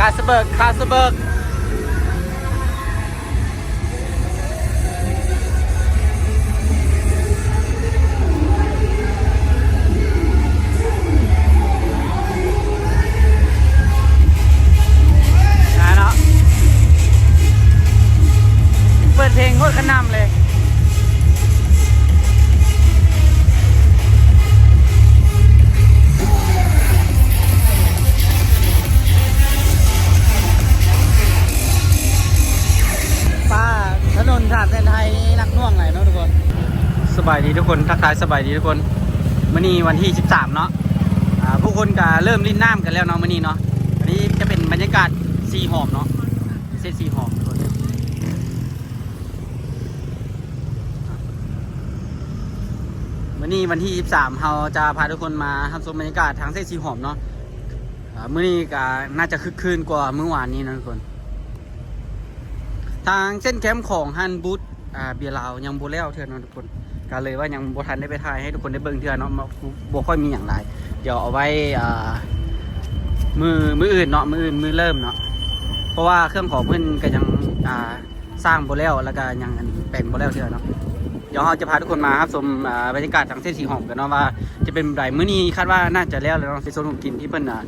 ຄາສະເບີກ ຄາສະເບີກ ນະເນາະ ເປີດເພງໂຄດກະໜ່ຳເລີຍ. ປ້າ ຖະໜົນສາມແສນໄທນີ້ໜັກໜ່ວງຫຼາຍເນາະທຸກຄົນ. ສະບາຍດີທຸກຄົນ ທັກທາຍສະບາຍດີທຸກຄົນ. ມື້ນີ້ວັນທີສິບສາມເນາະ ອາ ຜູ້ຄົນກະເລີ່ມຫຼິ້ນນ້ຳກັນແລ້ວເນາະມື້ນີ້ເນາະ. ອັນນີ້ຈະເປັນບັນຍາກາດສີ່ຫອມເນາະ ເຂດສີ່ຫອມທຸກຄົນ. ມື້ນີ້ວັນທີສິບສາມ ເຮົາຈະພາທຸກຄົນມາຮັບຊົມບັນຍາກາດທາງເຂດສີ່ຫອມເນາະ. ອາ ມື້ນີ້ກະໜ້າຈະຄຶກຄື້ນກວ່າມື້ວານນີ້ເນາະທຸກຄົນ. ທາງເສັ້ນແຄມຂອງຫັ້ນ ບູດ ອາ ເບຍລາວຍັງບໍ່ແລ້ວເທື່ອເນາະທຸກຄົນ ກະເລີຍວ່າຍັງບໍ່ທັນໄດ້ໄປຖ່າຍໃຫ້ທຸກຄົນໄດ້ເບິ່ງເທື່ອເນາະ ບໍ່ຄ່ອຍມີຫຍັງຫຼາຍ. ດຽວເອົາໄວ້ ອາ ມື້ ມື້ອື່ນເນາະ ມື້ອື່ນມື້ເລີ່ມເນາະ ເພາະວ່າເຄື່ອງຂອງເພິ່ນກະຍັງ ອາ ສ້າງບໍ່ແລ້ວ ແລ້ວກະຍັງແປງບໍ່ແລ້ວເທື່ອເນາະ. ດຽວເຮົາຈະພາທຸກຄົນມາຮັບຊົມ ອາ ບັນຍາກາດທາງເຂດສີ່ຫອມກັນເນາະ ວ່າຈະເປັນແບບໃດ. ມື້ນີ້ຄາດວ່າໜ້າຈະແລ້ວແລ້ວເນາະ ເປັນໂຊນຂອງກິນທີ່ເພິ່ນ ອາ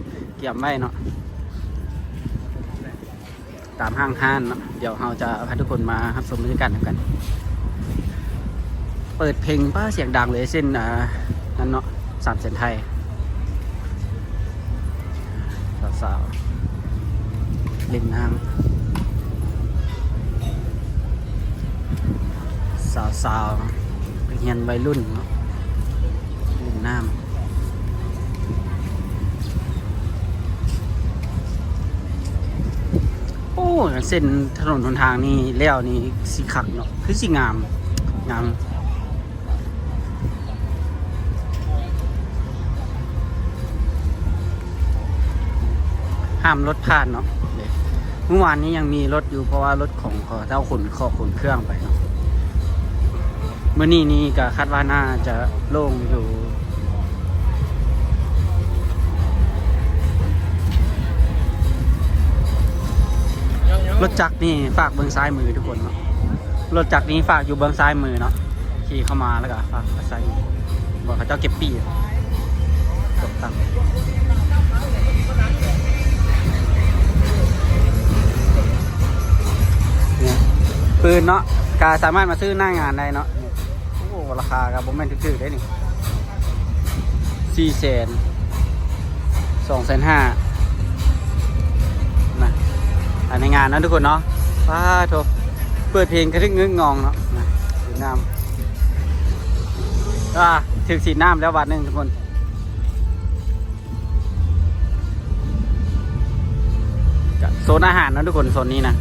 ກຽມໄວ້ເນາະ ຕາມຫ້າງຮ້ານເນາະ. ດຽວເຮົາຈະພາທຸກຄົນມາຮັບຊົມບັນຍາກາດນຳກັນ. ເປີດເພງ ປ້າ ສຽງດັງເລີຍ ເຊັ່ນ ອາ ນັ້ນເນາະ ສາມແສນໄທ. ສາວໆ ຫຼິ້ນນ້ຳ ສາວໆ ນັກຮຽນໄວລຸ້ນເນາະ ຫຼິ້ນນ້ຳ. ໂອ້ ເສັ້ນຖະໜົນຫົນທາງນີ້ແລ້ວນີ້ຊິຄັກເນາະ ຄືຊິງາມ ງາມ. ຫ້າມລົດຜ່ານເນາະ. ມື້ວານນີ້ຍັງມີລົດຢູ່ ເພາະວ່າລົດຂອງເຂົາເຈົ້າຂົນເຂົ້າຂົນເຄື່ອງໄປເນາະ. ມື້ນີ້ນີ້ກະຄາດວ່າໜ້າຈະໂລ່ງຢູ່. ລົດຈັກນີ້ຝາກເບິ່ງຊ້າຍມືທຸກຄົນເນາະ. ລົດຈັກນີ້ຝາກຢູ່ເບື້ອງຊ້າຍມືເນາະ ຂີ່ເຂົ້າມາແລ້ວກະຝາກໄວ້ຊ້າຍມື ບ່ອນເຂົາເຈົ້າເກັບປີ້ ຕົກຕ່ຳ. ນີ້ ປືນເນາະ ກະສາມາດມາຊື້ໜ້າງານໄດ້ເນາະ. ໂອ້ ລາຄາກໍບໍ່ແມ່ນຖືກໆເດ້ນີ້ ສີ່ແສນ ສອງແສນຫ້າ ນະ ພາຍໃນງານເນາະທຸກຄົນເນາະ. ປາໂທ ເປີດເພງກະທຶກງຶກງອງເນາະ ນະ ສີດນ້ຳ ອາ ຖືກສີດນ້ຳແລ້ວບາດໜຶ່ງທຸກຄົນ. ກະໂຊນອາຫານເນາະທຸກຄົນ ໂຊນນີ້ນະ.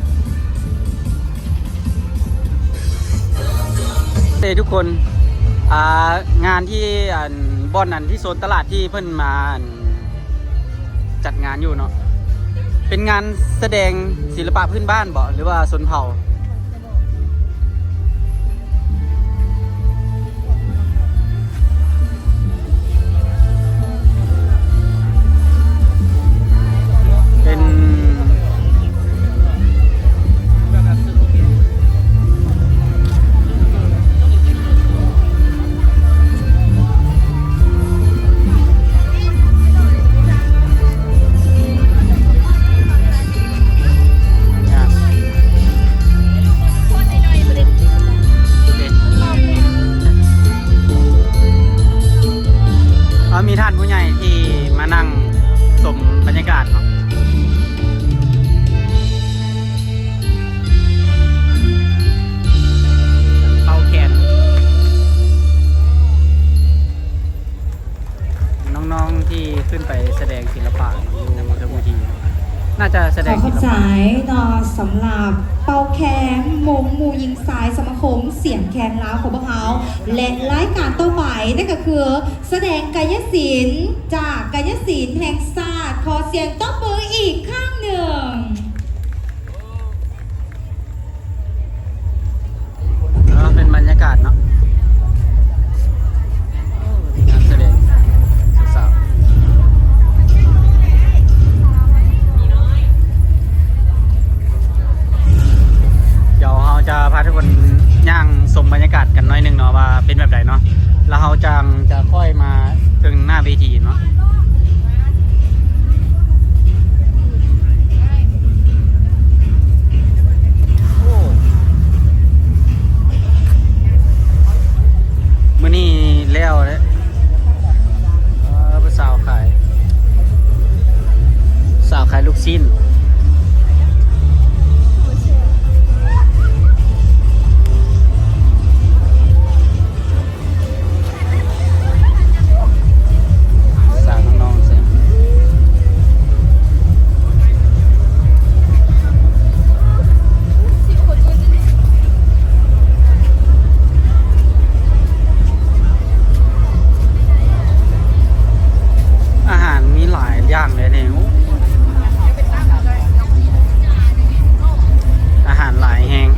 ເອີ ທຸກຄົນ ອ່າ ງານທີ່ ອັນ ບ່ອນນັ້ນ ທີ່ໂຊນຕະຫຼາດທີ່ເພິ່ນມາ ອັນ ຈັດງານຢູ່ເນາະ ເປັນງານສະແດງສິລະປະພື້ນບ້ານບໍ ຫຼືວ່າຊົນເຜົ່າ? ເປັນ ເອົາ ມີທ່ານຜູ້ໃຫຍ່ທີ່ມານັ່ງຊົມບັນຍາກາດເນາະ ເປົ່າແຄນ. ນ້ອງໆທີ່ຂຶ້ນໄປສະແດງສິລະປະຢູ່ເທິງເວທີ ໜ້າຈະສະແດງສິລະປະ. ຂໍຂອບໃຈເນາະ ສຳລັບເປົ່າແຄນ ມົງໝູ່ຍິງຊາຍສະມາຄົມສຽງແຄນລາວຂອງພວກເຮົາ ແລະ ລາຍການຕໍ່ໄປນັ້ນກໍຄືສະແດງກາຍະສິນຈາກກາຍະສິນແຫ່ງຊາດ. ຂໍສຽງຕົບມືອີກຄັ້ງໜຶ່ງ. ເອີ ເປັນບັນຍາກາດເນາະ ງານສະແດງສາວໆ. ຊີ້ນ ສາວນ້ອງໆ ອາຫານມີຫຼາຍຢ່າງເລີຍນີ້ ໂອ້ ອາຫານຫຼາຍແຮງ.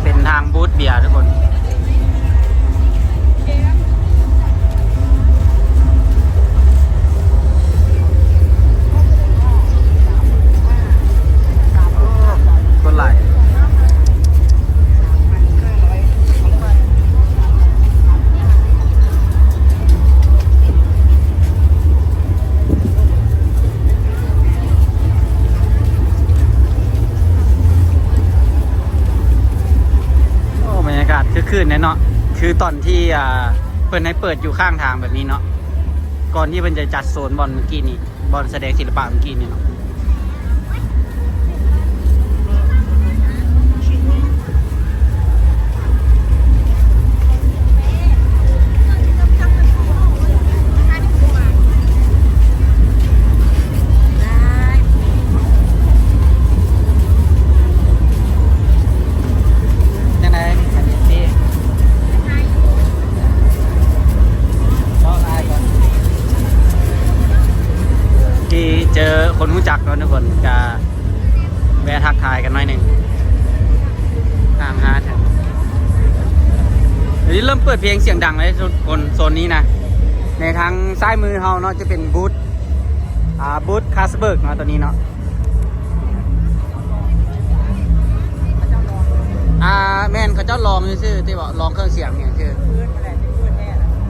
ເປັນທາງບູດເບຍທຸກຄົນ. ຄົນຫຼາຍ. ໂອ້ ບັນຍາກາດຄຶກຄື້ນແດ່ເນາະ ຄືຕອນທີ່ ອ່າ ເພິ່ນໃຫ້ເປີດຢູ່ຂ້າງທາງແບບນີ້ເນາະ ກ່ອນທີ່ເພິ່ນຈະຈັດໂຊນບ່ອນມື້ກີ້ນີ້ ບ່ອນສະແດງສິລະປະມື້ກີ້ນີ້ເນາະ. ທີ່ເຈີຄົນຮູ້ຈັກເນາະທຸກຄົນ ກະແວະທັກທາຍກັນໜ້ອຍໜຶ່ງ ທາງຫາເຖິງ ດຽວນີ້ເລີ່ມເປີດເພງສຽງດັງເລີຍທຸກຄົນ. ໂຊນນີ້ນະ ໃນທາງຊ້າຍມືເຮົາເນາະ ຈະເປັນບູດ ອ່າ ບູດຄາສເບີກເນາະ ໂຕນີ້ເນາະ. ອ່າ ແມ່ນ ເຂົາເຈົ້າລອງຊື່ໆ ຕິເບາະ ລອງເຄື່ອງສຽງຫຍັງຊື່.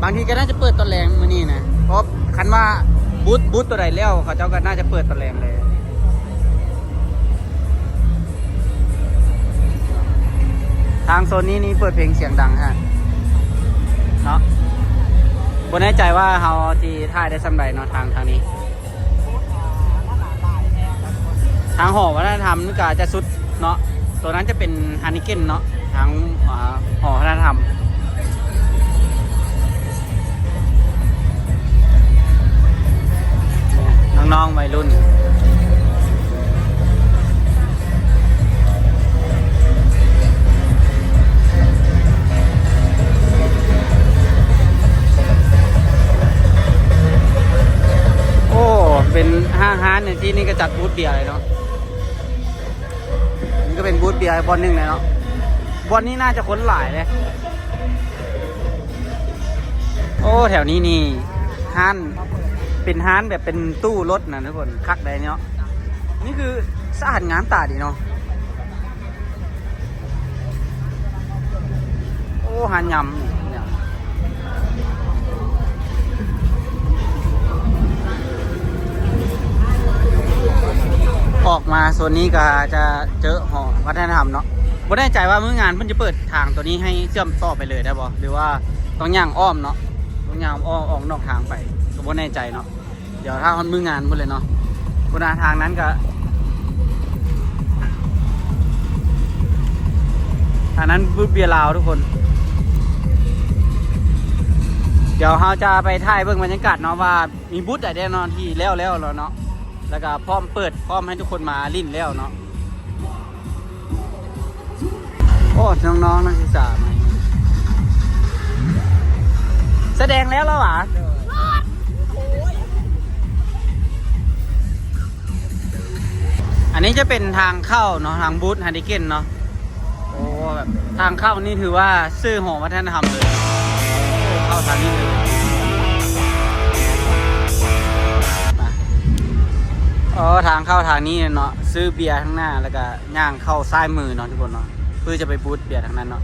ບາງທີກໍໜ້າຈະເປີດຕອນແລງມື້ນີ້ນະ ເພາະຄັນວ່າບູດ ບູດໂຕໃດແລ້ວ ເຂົາເຈົ້າກໍໜ້າຈະເປີດຕອນແລງເລີຍ. ທາງໂຊນນີ້ນີ້ເປີດເພງສຽງດັງຮະເນາະ. ບໍ່ແນ່ໃຈວ່າເຮົາຊິຖ່າຍໄດ້ສ່ຳໃດເນາະ ທາງ ທາງນີ້. ທາງຫໍວັດທະນະທຳນີ້ກໍຈະສຸດເນາະ ໂຕນັ້ນຈະເປັນຮານິເກັນເນາະ ທາງ ອ່າ ຫໍວັດທະນະທຳ ນ້ອງໆ ໄວລຸ້ນ. ໂອ້ ເປັນຫ້າງຮ້ານໃນທີ່ນີ້ກໍຈັດບູດເບຍເລີຍເນາະ. ນີ້ກໍເປັນບູດເບຍບ່ອນໜຶ່ງເລີຍເນາະ ບ່ອນນີ້ໜ້າຈະຄົນຫຼາຍເດ້. ໂອ້ ແຖວນີ້ນີ້ຮ້ານ ເປັນຮ້ານແບບເປັນຕູ້ລົດນະທຸກຄົນ ຄັກໄດ໋ເນາະ. ນີ້ຄືສະອາດງາມຕາດີເນາະ. ໂອ້ ຮ້ານຍຳ ອອກມາໂຊນນີ້ກໍຈະເຈີຫໍວັດທະນະທຳເນາະ. ບໍ່ແນ່ໃຈວ່າມື້ງານເພິ່ນຈະເປີດທາງໂຕນີ້ໃຫ້ເຊື່ອມຕໍ່ໄປເລີຍໄດ້ບໍ່ ຫຼືວ່າຕ້ອງຍ່າງອ້ອມເນາະ ຕ້ອງຍ່າງອ້ອມອອກນອກທາງໄປ ກໍບໍ່ແນ່ໃຈເນາະ. ດຽວຖ້າຮອດມື້ງານພຸ້ນເລີຍເນາະ. ພຸ້ນນະ ທາງນັ້ນກະ ທາງນັ້ນບູດເບຍລາວທຸກຄົນ. ດຽວເຮົາຈະໄປຖ່າຍເບິ່ງບັນຍາກາດເນາະ ວ່າມີບູດໃດແດ່ເນາະທີ່ແລ້ວໆແລ້ວເນາະ ແລ້ວກະພ້ອມເປີດ ພ້ອມໃຫ້ທຸກຄົນມາຫຼິ້ນແລ້ວເນາະ. ໂອ້ ນ້ອງໆ ນັກສຶກສາໃໝ່ ສະແດງແລ້ວລະຫວາ? ອັນນີ້ຈະເປັນທາງເຂົ້າເນາະ ທາງບູດຮານິເກັນເນາະ. ໂອ້ ແບບທາງເຂົ້ານີ້ຖືວ່າຊື່ຫໍວັດທະນະທຳເລີຍ ເຂົ້າທາງນີ້ເລີຍ. ມາ ເອີ ທາງເຂົ້າທາງນີ້ເນາະ ຊື້ເບຍທາງໜ້າ ແລ້ວກະຍ່າງເຂົ້າຊ້າຍມືເນາະທຸກຄົນເນາະ ເພື່ອຈະໄປບູດເບຍທາງນັ້ນເນາະ.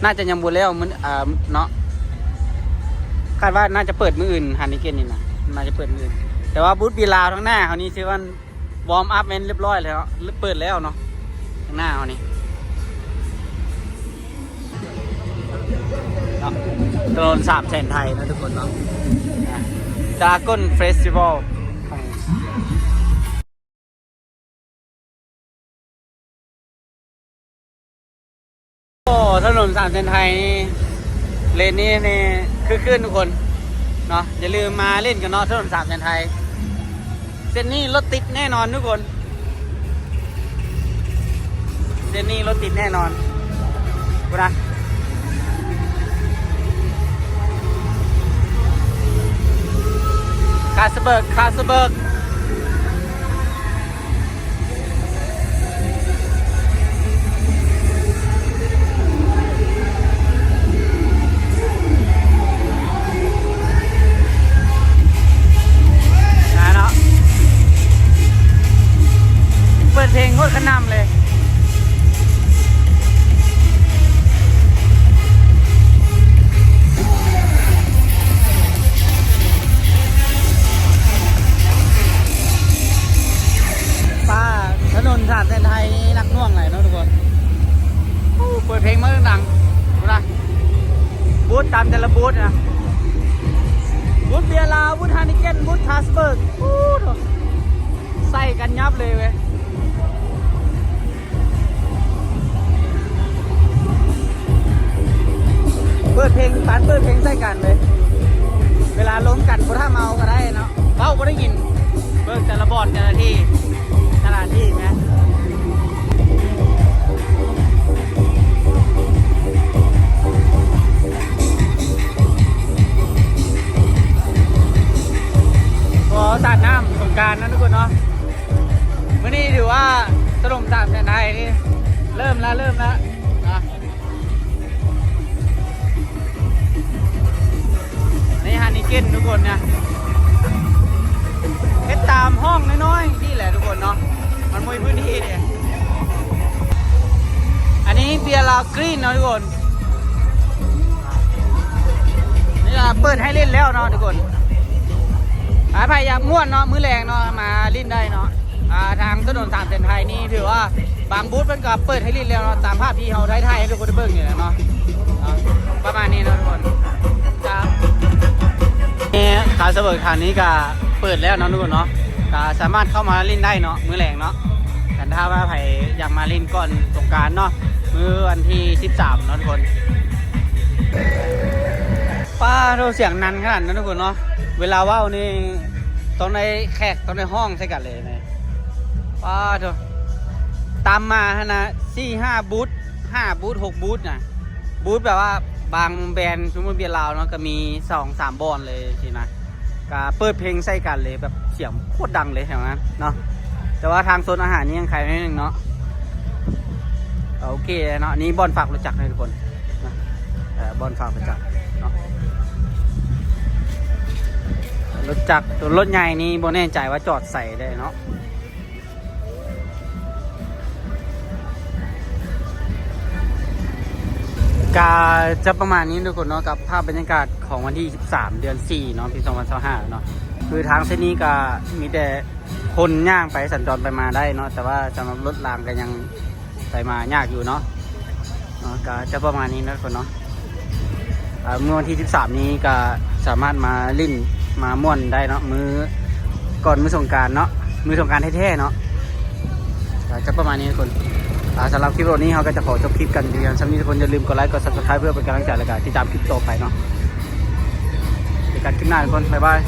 ໜ້າຈະຍັງບໍ່ແລ້ວມື້ ອ່າ ເນາະ ຄາດວ່າໜ້າຈະເປີດມື້ອື່ນ ຮານິເກັນນີ້ນະ ໜ້າຈະເປີດມື້ອື່ນ. ແຕ່ວ່າບູດເບຍລາວທາງໜ້າເຮົານີ້ ຖືວ່າ ວອມອັບແມ່ນຮຽບຮ້ອຍແລ້ວ ເປີດແລ້ວເນາະ ທາງໜ້າເຮົານີ້. ຖະໜົນສາມແສນໄທເນາະທຸກຄົນເນາະ Dragon Festival ໂອ້ ຖະໜົນສາມແສນໄທນີ້ ເລນນີ້ນີ້ຄຶກຄື້ນທຸກຄົນເນາະ ຢ່າລືມມາຫຼິ້ນກັນເນາະ ຖະໜົນສາມແສນໄທ ເສັ້ນນີ້ລົດຕິດແນ່ນອນທຸກຄົນ ເສັ້ນນີ້ລົດຕິດແນ່ນອນ ພຸ້ນນະ ຄາສເບີກ ຄາສເບີກ ນະເນາະ ເປີດເພງໂຄດກະໜ່ຳເລີຍ ປ້າ ຖະໜົນສາມແສນໄທນີ້ໜັກໜ່ວງຫຼາຍເນາະທຸກຄົນ ໂອ້ ເປີດເພງມາດັງໆ ພຸ້ນນະ ບູດຕາມແຕ່ລະບູດນະ ບູດເບຍລາວ ບູດຮານິເກັນ ບູດຄາສເບີກ ໂອ້ ໃສ່ກັນຍັບເລີຍເວີຍ. ເປີດເພງ ປານເປີດເພງໃສ່ກັນເລີຍ ເວລາລົມກັນບໍ່ຖ້າເມົາກໍໄດ້ເນາະ ເວົ້າບໍ່ໄດ້ຍິນ ເບິ່ງແຕ່ລະບ່ອນ ແຕ່ລະທີ່ ແຕ່ລະທີ່ແມ່ນ ກໍສາດນ້ຳສົງການເນາະທຸກຄົນເນາະ. ມື້ນີ້ຖືວ່າຖະໜົນສາມແສນໄທນີ້ເລີ່ມລະ ເລີ່ມລະນະ ໃນຮານິເກັນທຸກຄົນນະ ເຮັດຕາມຫ້ອງນ້ອຍໆນີ້ແຫຼະທຸກຄົນເນາະ ມັນບໍ່ມີພື້ນທີ່ເດ້. ອັນນີ້ເບຍລາວກຣີນເນາະທຸກຄົນ. ນີ້ລະເປີດໃຫ້ຫຼິ້ນແລ້ວເນາະທຸກຄົນ ຖ້າໃຜຢາກມ່ວນເນາະ ມື້ແລງເນາະ ມາຫຼິ້ນໄດ້ເນາະ. ອ່າ ທາງຖະໜົນສາມແສນໄທນີ້ຖືວ່າບາງບູດເພິ່ນກໍເປີດໃຫ້ຫຼິ້ນແລ້ວເນາະ ຕາມພາບທີ່ເຮົາໄດ້ຖ່າຍໃຫ້ທຸກຄົນໄດ້ເບິ່ງນີ້ແຫຼະເນາະ. ອ່າ ປະມານນີ້ເນາະທຸກຄົນ ຄາສະເບີກທາງນີ້ກໍເປີດແລ້ວເນາະທຸກຄົນເນາະ ກໍສາມາດເຂົ້າມາຫຼິ້ນໄດ້ເນາະ ມື້ແລງເນາະ. ຄັນຖ້າວ່າໃຜຢາກມາຫຼິ້ນກ່ອນສົງການເນາະ ມື້ວັນທີສິບສາມເນາະທຸກຄົນ. ປ້າໂທ ສຽງໜັນຂະໜາດນັ້ນທຸກຄົນເນາະ ເວລາເວົ້ານີ້ຕ້ອງໄດ້ແຂກຕ້ອງໄດ້ຮ້ອງໃສ່ກັນເລີຍນະ. ປ້າໂທ ຕາມມາຫັ້ນນະ ສີ່ຫ້າບູດ ຫ້າບູດ ຫົກບູດນະ ບູດແບບວ່າບາງແບຣນ ສົມມຸດເບຍລາວເນາະ ກໍມີສອງສາມບ່ອນເລີຍຊີ້ນະ ກະເປີດເພງໃສ່ກັນເລີຍ ແບບສຽງໂຄດດັງເລີຍແຖວນັ້ນເນາະ. ແຕ່ວ່າທາງໂຊນອາຫານນີ້ຍັງໄຄໜ້ອຍໜຶ່ງເນາະ. ໂອເຄເນາະ ນີ້ບ່ອນຝາກລົດຈັກເນາະທຸກຄົນນະ ເອີ ບ່ອນຝາກລົດຈັກເນາະ. ລົດຈັກ ລົດໃຫຍ່ນີ້ບໍ່ແນ່ໃຈວ່າຈອດໃສໄດ້ເນາະ. ກະຈະປະມານນີ້ທຸກຄົນເນາະ ກັບພາບບັນຍາກາດຂອງວັນທີສິບສາມ ເດືອນສີ່ເນາະ ປີສອງພັນຊາວຫ້າເນາະ. ຄືທາງເສັ້ນນີ້ກະມີແຕ່ຄົນຍ່າງໄປສັນຈອນໄປມາໄດ້ເນາະ ແຕ່ວ່າສຳລັບລົດລາງກະຍັງໄປມາຍາກຢູ່ເນາະ. ເນາະ ກະຈະປະມານນີ້ເນາະທຸກຄົນເນາະ. ອ່າ ມື້ວັນທີສິບສາມນີ້ກະສາມາດມາຫຼິ້ນມາມ່ວນໄດ້ເນາະ ມື້ກ່ອນມື້ສົງການເນາະ ມື້ສົງການແທ້ໆເນາະ. ກະຈະປະມານນີ້ທຸກຄົນ. ອ່າ ສຳລັບຄລິບວິດີໂອນີ້ເຮົາກໍຈະຂໍຈົບຄລິບກັນພຽງສ່ຳນີ້ທຸກຄົນ. ຢ່າລືມກົດໄລ ກົດ Subscribe ເພື່ອເປັນກຳລັງໃຈ ແລະກະຕິດຕາມຄລິບຕໍ່ໄປເນາະ. ເຈີກັນຄລິບໜ້າທຸກຄົນ ບາຍບາຍ.